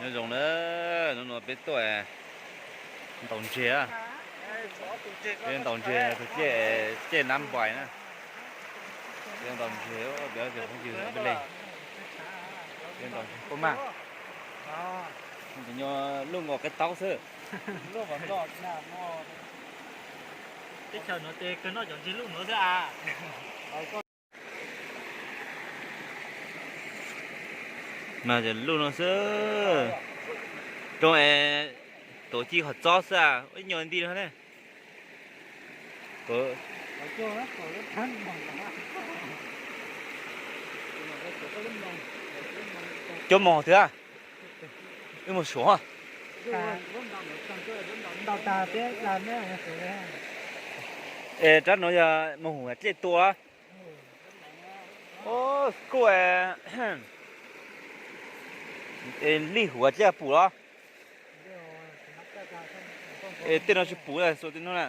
Nyob zoo na, hnub no peb tuaj ntaus ntseg, peb ntaus ntseg tus caij, caij nab npais na. Peb ntaus ntseg, peb phooj ywg peb leeg, peb ntaus ntseg pab mag, nyob luj nkaus qab taub xwb. Teb chaws no ces kawg noj cov ntseg luj no xwb a. Mas cov luj no xwb. Rau es tuav ci qhov txob xwb a, ib nyuag nti no ne. Cuab moos twg a? Wb mus suav. Es rab no yog moos huv dlej tua. Kuj, lij huv dlej pum los? Es tej no tsis pum, xuas tej no na.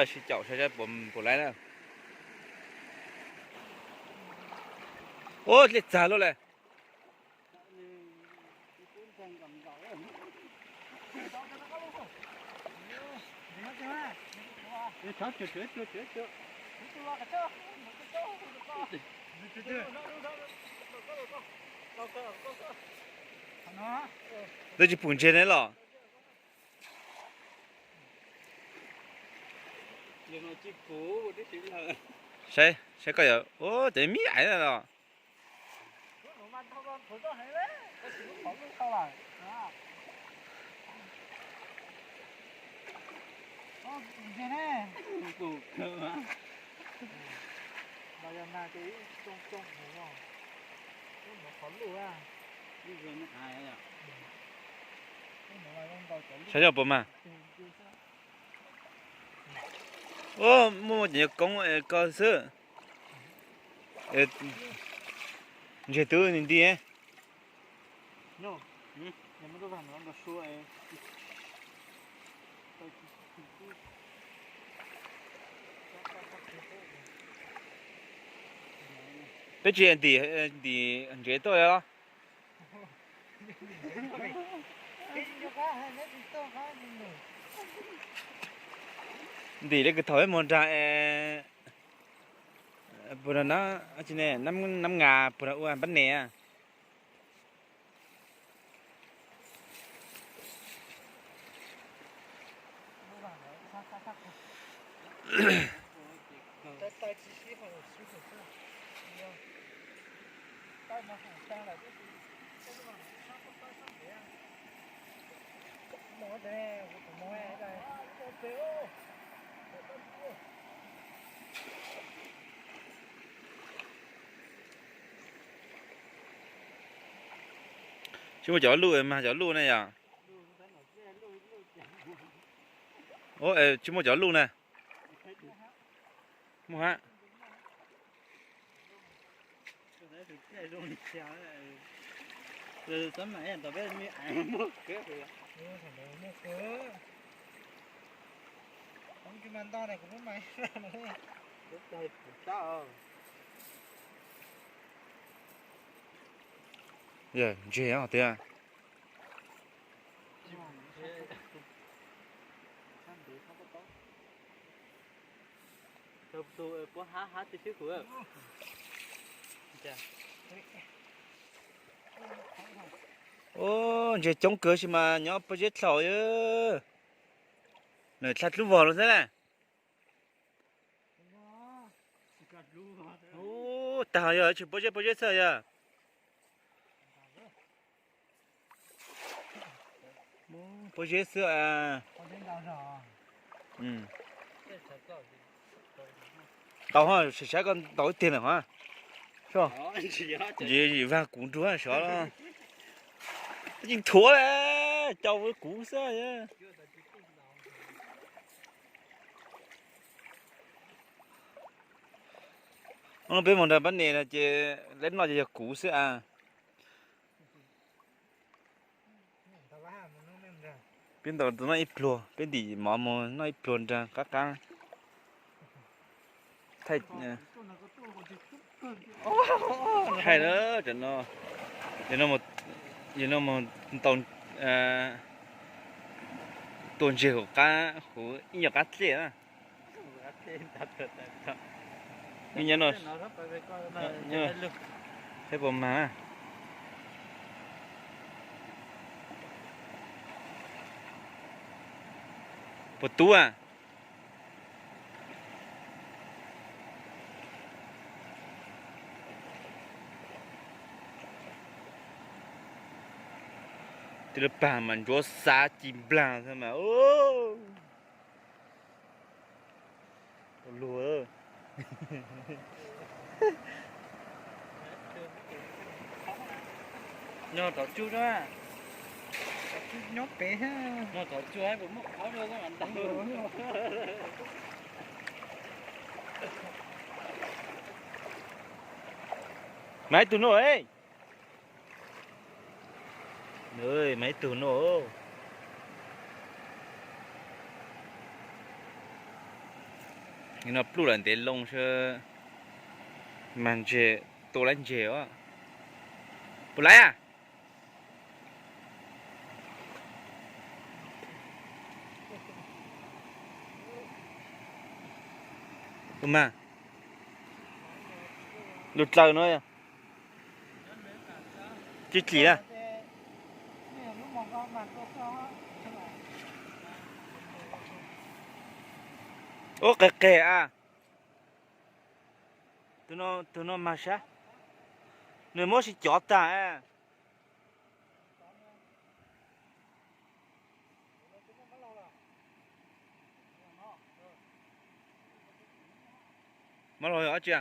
Sib caum saib puas laib na. Ua dlej txag luaj le. Twb tsis pum ntseg ne los? Saib, saib koj yog, ua, cov mib aiv na los. Saib yog puas mag. Ua, muaj cov nyuag koob ko xwb. Ntseg twb nti nti. Peb tsis ntim, ntim ntsev tuaj os. Ntim li kws thaum peb mus nrag, puas, nab ngas puas ua npab nes. Tsis muaj cov luj mas cov luj ne yog. Tsis muaj cov luj na. Muaj hab. Yog ntseg tiag. Ub, ntseg coob kawg sis mas nyob pob zeb dlhau. Nws dlha dlub vog lawm xwb na. Ub, tag yog tsis pob zeb, pob zeb xwb yog. Pob zeb xwb. Tau, saib koj ntaus ib tiag lawm hov. Ntsis vag kuv nruag sov. Yeej thuav le, cau kuv xwb. Peb mus nrog pab nes no ces leb noj ces yog kuv xwb a. Peb ntaus noj ib pluag, peb ntim mov mus noj ib pluag nrag qab qab. Thaij, thaij na, cov no, yog no mus ntaus, tua ntseg huv qab, huv ib nyuag qab dlej na. Ib nyuag no, saib puas mag na. Puas tub a? Tij laug Pag mas ntsuav xav ci nplag xwb mas. Tau luag. Nyob tom tsuj, tom tsuj nyob pem, nyob tom tsuj puas muaj qhov dua mas ntau. Mas ib tug no, mas ib tug no. No pluj lawm ntev loo sab, mag ntseg, tua laib ntseg os. Puas laib a? Puas mag? Lug dlaws no. Tsis tsim na. Ub, qeg qeg a. Tus no mag sab, nws muab sib cov tag. Mab laug yog dab tsi?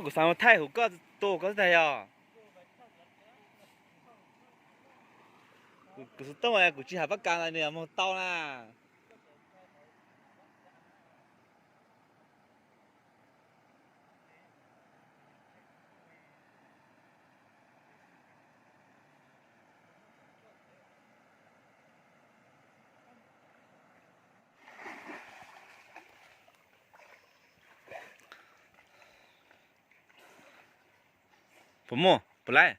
Kuv xav mus thaij hauv koj tus koj tag yog. Kuv xov tooj kuv tsis has pab kas na, nws moog tau na. Puas muaj puas laib?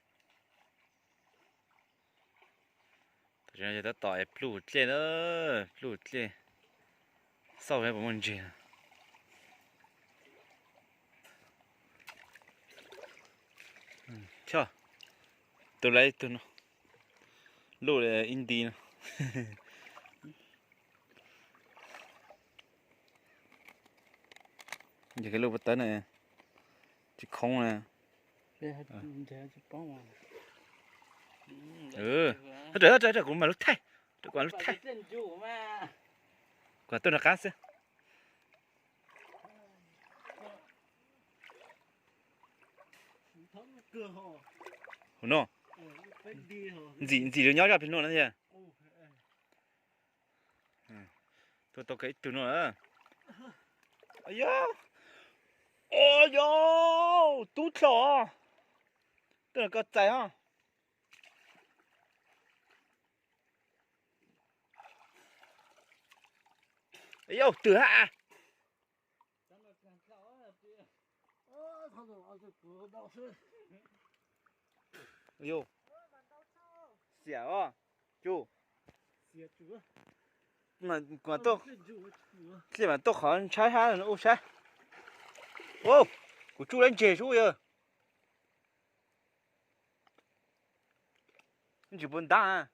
Tab tom pluj dlej na, pluj dlej, xauj puas muaj ntseg. Tus laib tug no, luj ib nti no. Ces luj pov tawb na, tsis khoob na. Kuv mam lub thaij, kuv mam lub thaij. Kuv tuaj nrog qab xwb. Hauv no, ntxim ntxim lug nyob zaj plig no na thiab. Tuaj tau kiag ib tug no. Yog, yog tub dlhau, tuaj nrog koj txais os. Yog twg hab? Xiam os, tsuj. Kuv mam tuaj qhov ntshaib hab ua saib. Kuv tsuj lab ntseg sub yog. Tsis puas ntab.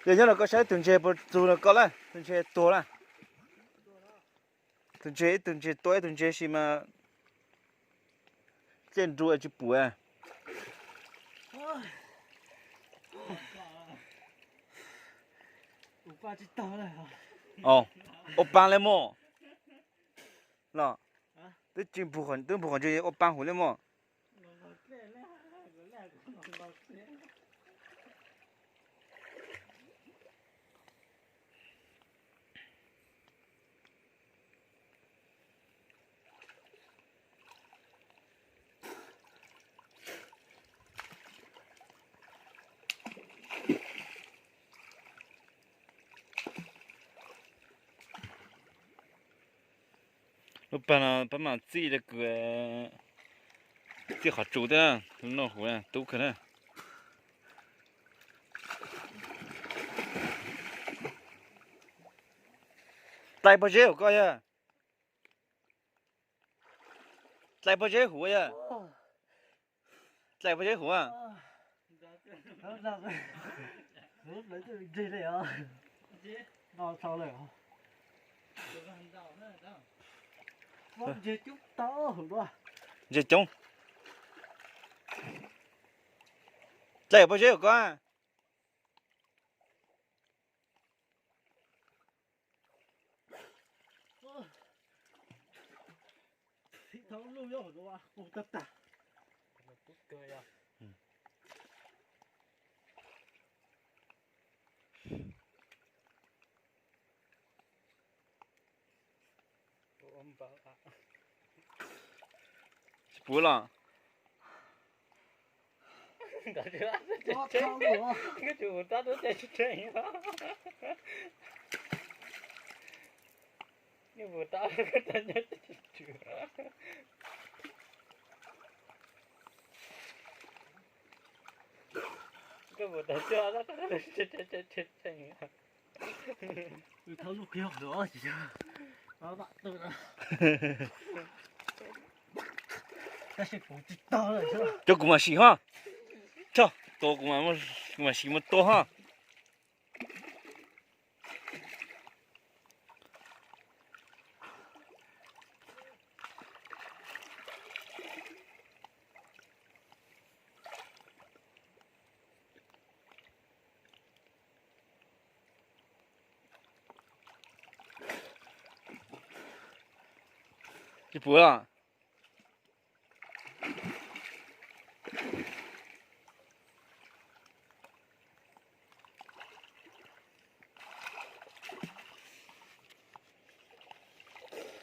Yog nyob no koj saib tus ntseg puas txug no koj lawm, tus ntseg tuag lawm. Tus ntses, ib tug ntses tua ib tug ntses si mas dlej nrua tsis pum. Ua paab le mog los, twb tsis, twb npug qhov ntses ua paab huv le mog. Lub pag no pab mam txij le kws txij qhov tsum thiab, noj huv tub kawg na. Dlai pob zeb hauv koj yog? Dlai pob zeb huv yog? Dlai pob zeb huv. Ntses coob. Dlai pob zeb huv koj. Tsis pum los? Cov kuv mam sim ho, tso, tua kuv mam sim mus tua ho. Tsis pum los?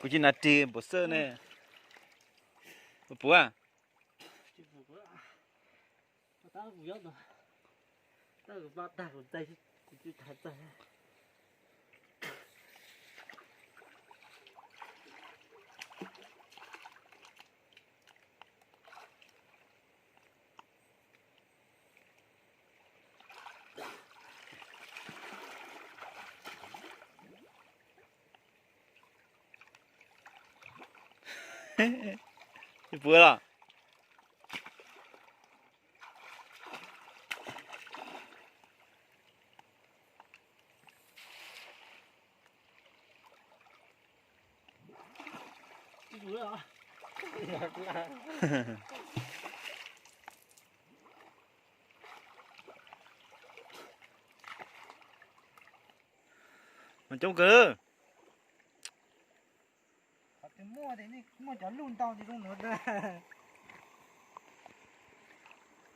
Kuv cia nas ris npum xwb ne. Puas puv? Tsis pum los? Mas coob kawg. Muaj cov luj ntau zoo nuav.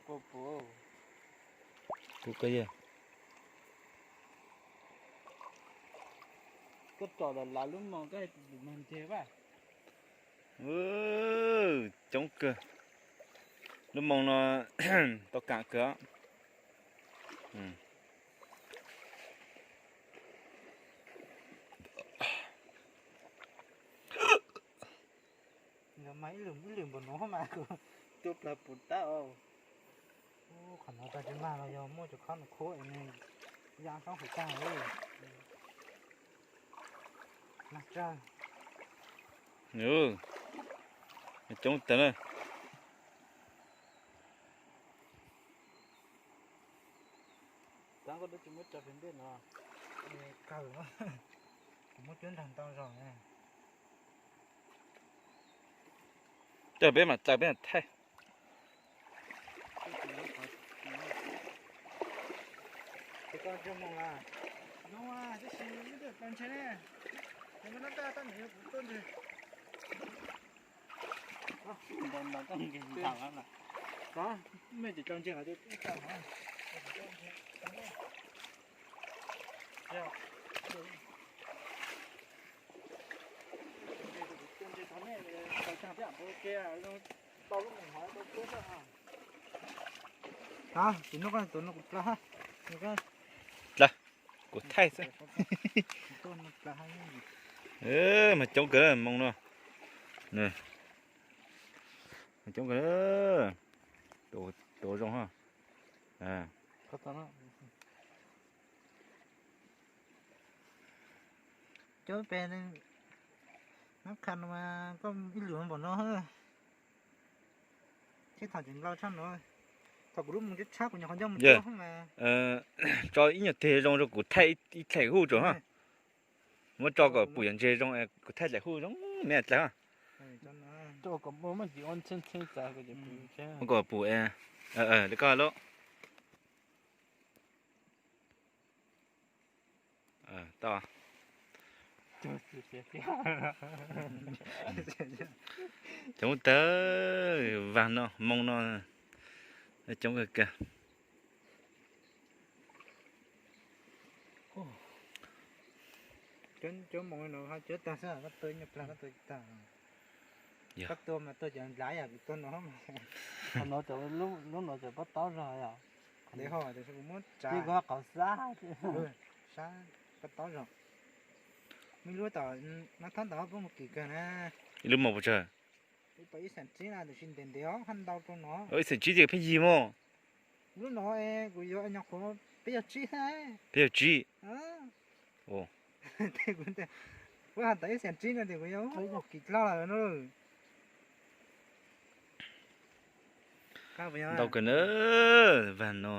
Puv kawg yog. Koj tsom lawm lub moos koj tus tus mag nteg vas. Coob kawg. Lub moos no tau kam kawg. Mas ib lwm ib lwm npaum nuav mas kuv tua plag puv tab. Qhov no tag tsis mag los yog muaj cov khob no khuab ya sab hauv tag. Mag tsawg. Coob tag na. Tab koj twb tsis muab tso pem ntej no. Kawg, kuv muab cuab nrag ntau zog na. Coj peb mam txaws peb mam thaij. Dlaws, kuv thaij xwb. Mas coob kawg moo no. Mas coob kawg. Tuav zoo ha. Cov pem nab kha no mas koj ib lwm npaum no. Thiab thaum tseem ntau tshaj no, thaum kuv lub mus tshab kuv nyuam qhuav nco mus tso mas. Tso ib nyuag teg zoo rau kuv thaij ib thaij huj tso ha. Muab tso kom pum yuav ntseg zoo es kuv thaij thaij huj zoo me dlaws ha. Kom pum li koj lub. Coob tag, vas no moo no coob kawg kiag. Cov moo no ho cov tag xwb, koj tua nyuag plag koj tua tag. Koj tua mas tua cov ntlav yom, kuv tua no mas. Lub no cov pob taub zog yom. Ntev ho kuv muab tsa, qhov sab, sab pob taub zog. Muaj ib lub tom no, thab ntawd poob mus kim kawg na. Ib lub moo pes tsawg? Ib tom ib xees tsib na, tiam sis ntev ntev os, haj ntau rau no. Ib xees tsib ces pheej yig mog. Lub no kuv yuav nyuam qhuav peb caug tsib thiab. Peb caug tsib. Kuv hais tau ib xees tsib no tias kuv yuav kim dlhau lawm no. Ntau kawg na, vas no.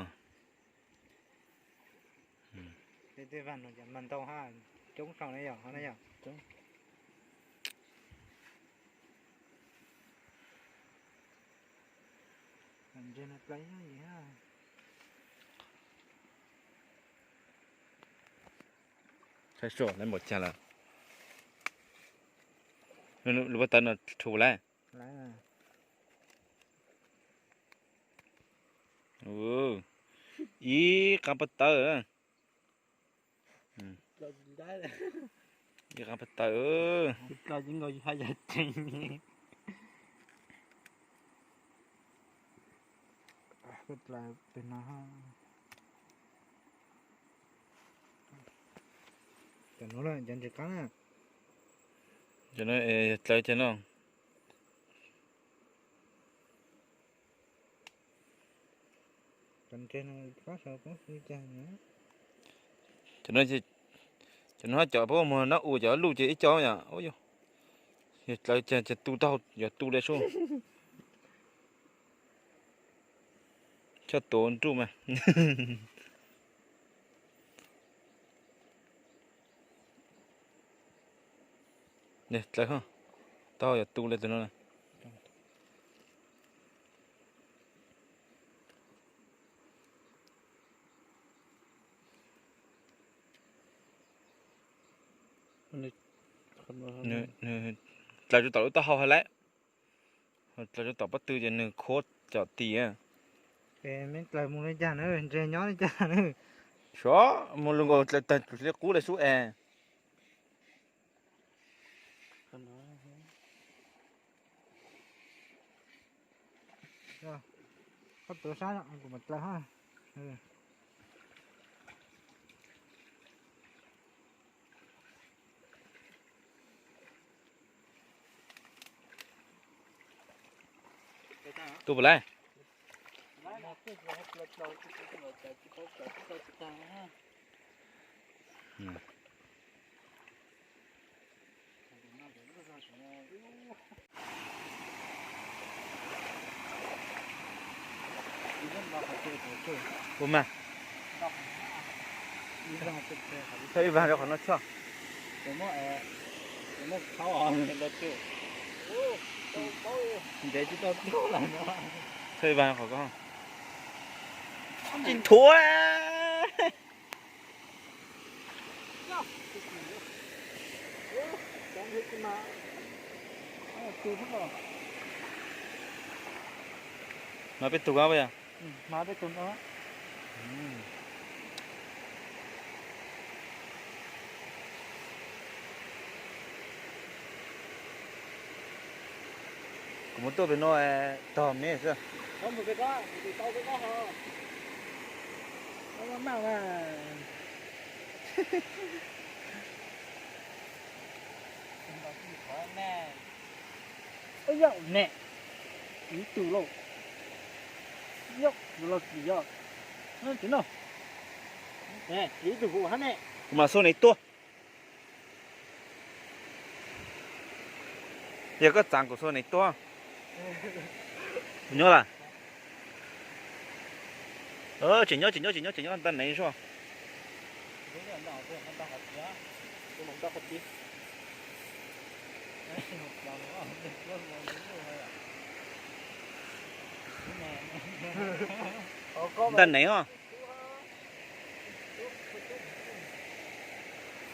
Tej vas no mas ntau ha, coob tshaj na yom, ho na yom. Saib suav lawv npaum cas lawm. Lub pob tawb no rhuav lawm. Ib qab pob tawb. Ib qab pob tawb. Cov no cov ntses qab na. Cov no yog dlaws cov no. Cov no, cov no cov pab muag nab u cov luj ces ib co yom. Yog dlaws cas, cas tu tau, yog tu li sub. Coj tuav nruj mas. Dlaws, tau yog tu li tus no. Dlaws rau tom lub taub hau hais lawm. Dlaws rau tom pob tw ces nws khuab cov tis. Dlaws mus li cas na, ntses nyob li cas na. Suav mus lus nkaus dlaws tag tus sliv qub li sub es. Koj tuav sab, kuv mam dlaws ha. Tu puas lawm? Ua mas, txhob ib vas rau qhov no txhob. Ntev tsis tau tuaj lawm no. Txhawj Vaj qhov ko. Tsis thuav. Mas peb tug ko puas yog? Kuv mus tuaj pem no tog me xwb. Yog ne, ib tug lauj, yog los kis yog, no, ib tug hu hab ne. Kuv mam xua nws tuaj. Yog koj txav kuv xua nws tuaj. Nyob lawm. Tseem nyob, tseem nyob, tseem nyob, tseem nyob, nta nev zog. Nta nev os.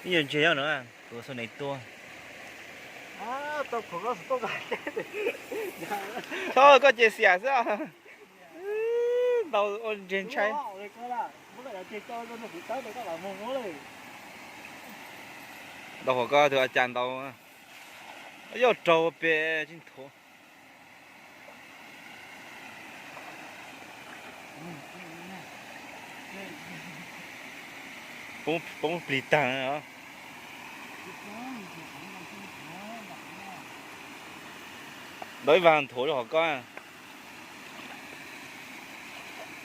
Ib nyuag ntseg no, kuv xua nws tuaj. Txhob koj ces xiam xwb. Ntau ua ntseg ntshai. Ntau hauv ko tus a cas ntau. Yog raug pem tsis nthuav. Poob plig tag. Ntau ib vag nthuav rau hauv ko.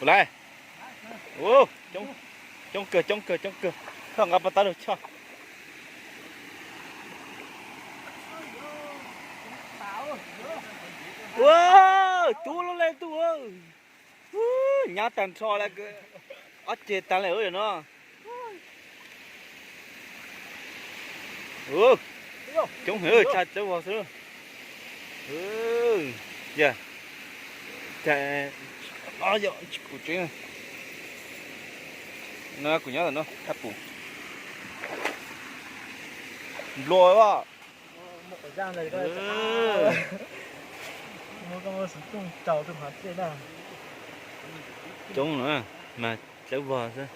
Ua lawm. Coob kawg, coob kawg, coob kawg. Thoj nqa paj tab lug choj. Ua, cub lub le ntuj. Nyab tag nrho lawm, ob ceg tag lawm no. Coob heev, tshaj dawb vog xwb. Yog, tsis kuv tseeb. No kuv nyob ntawm no thaj pum. Nplua os. Coob na, mas dawb vog xwb.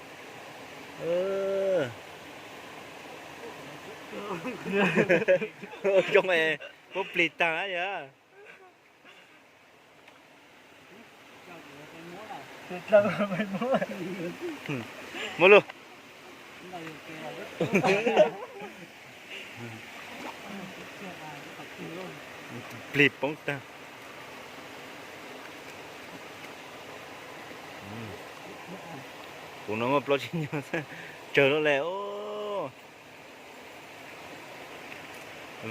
Zoo, poob plig tag yog. Muab lug. Plig poob tag. Kuv no muaj plaub tsib nyuag xwb, tsawg lub le.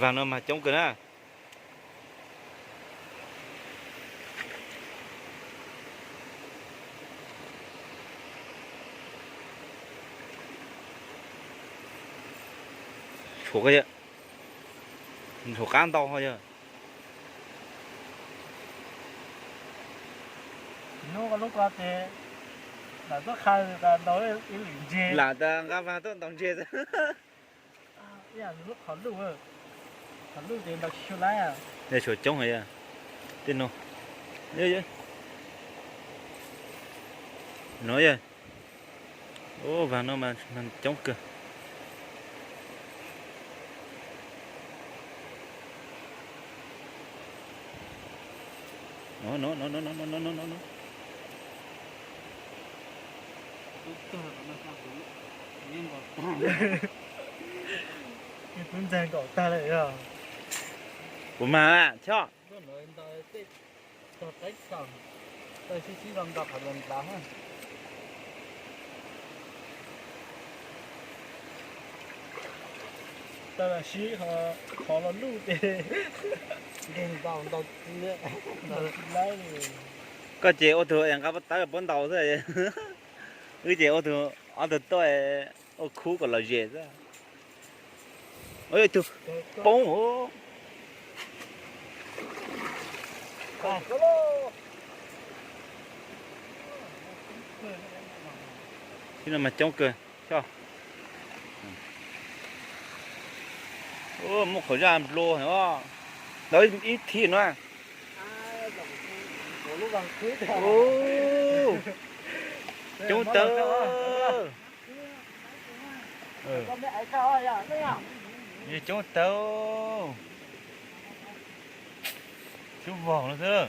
Vag no mas coob kawg na. Tshuav, tshuav qab ntau ho yog. Hnub ko lub ko ces lam tuaj qha tas ntaus ib lwm ntseg, lam tas nqa vas tuaj ntaus ntseg xwb. Lub qhov luj, qhov luj ces ntaus tsis tshua laib. Tshuav coob heev yog. Tej no, no yog. Ub, vas no mas coob kawg. No, no, no, no. Tub ntxag nkaum tag lawm yog. Kuv mas choj. Tau sib qhov los luj ces ntaus ntaus tsis laib li. Koj ces ua tus nqa pob tawb puab ntaus xwb. Wb ces ua tus, ob tug tuaj ua khub kom lom zem xwb. Ib tug poob. Tib no mas coob kawg. Xyov. Muaj qhov zaj nplua os. Ntawd ib thib no. Coob tawv. Coob tawv. Xyov vog no xwb.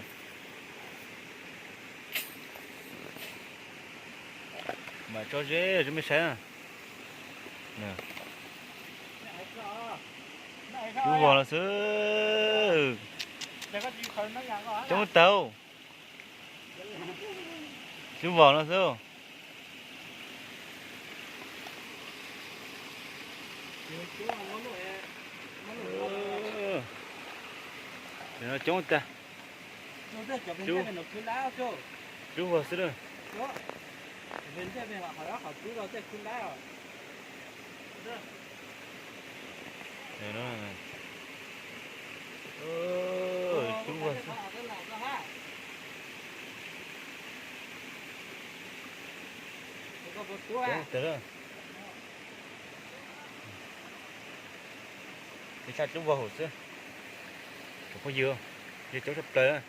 Mas tso zeb rau mej saib na. Xyov vog no xwb. Coob tawv. Xyov vog no xwb. Cov no coob tag. Xyov vog xwb na. Xyov vog xwb. Coob tag. Peb tshaj coob vog hauv xwb. Cov phooj ywg, coob tshaj plaws.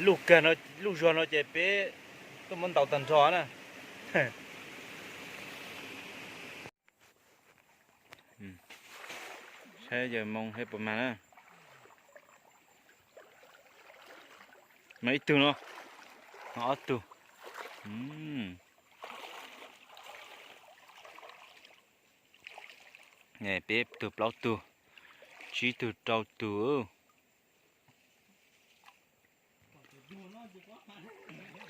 Luj kag no, luj zog no ces peb tuaj muab ntaus tag nrho na. Saib yawg moo saib puas mag na. Mag ib tug no, mag ob tug. Peb tug plaub tug, tsib tug rau tug.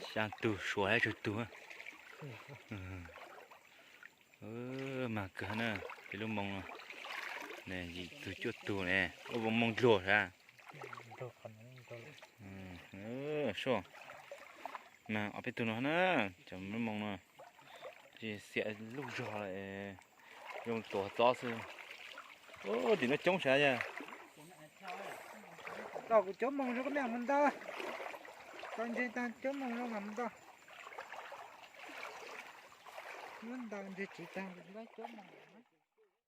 Xya tug, suav hab tsawg tug. Mag kawg na, peb lub moo no. Yim tug cuaj tug ne, ua moo dluag sas. Soj, mag ob peb tug no na, cov lub moo no. Xiam luj zog, zoo tuav txob xwb. Tim no coob sas yog. Tos kuv cov moo zoo, koj mej mus ntaus. Tos ntses tag cov moo zoo mam mus ntaus. Muab ntaus ntses tsis tag kuv ntaus cov moo.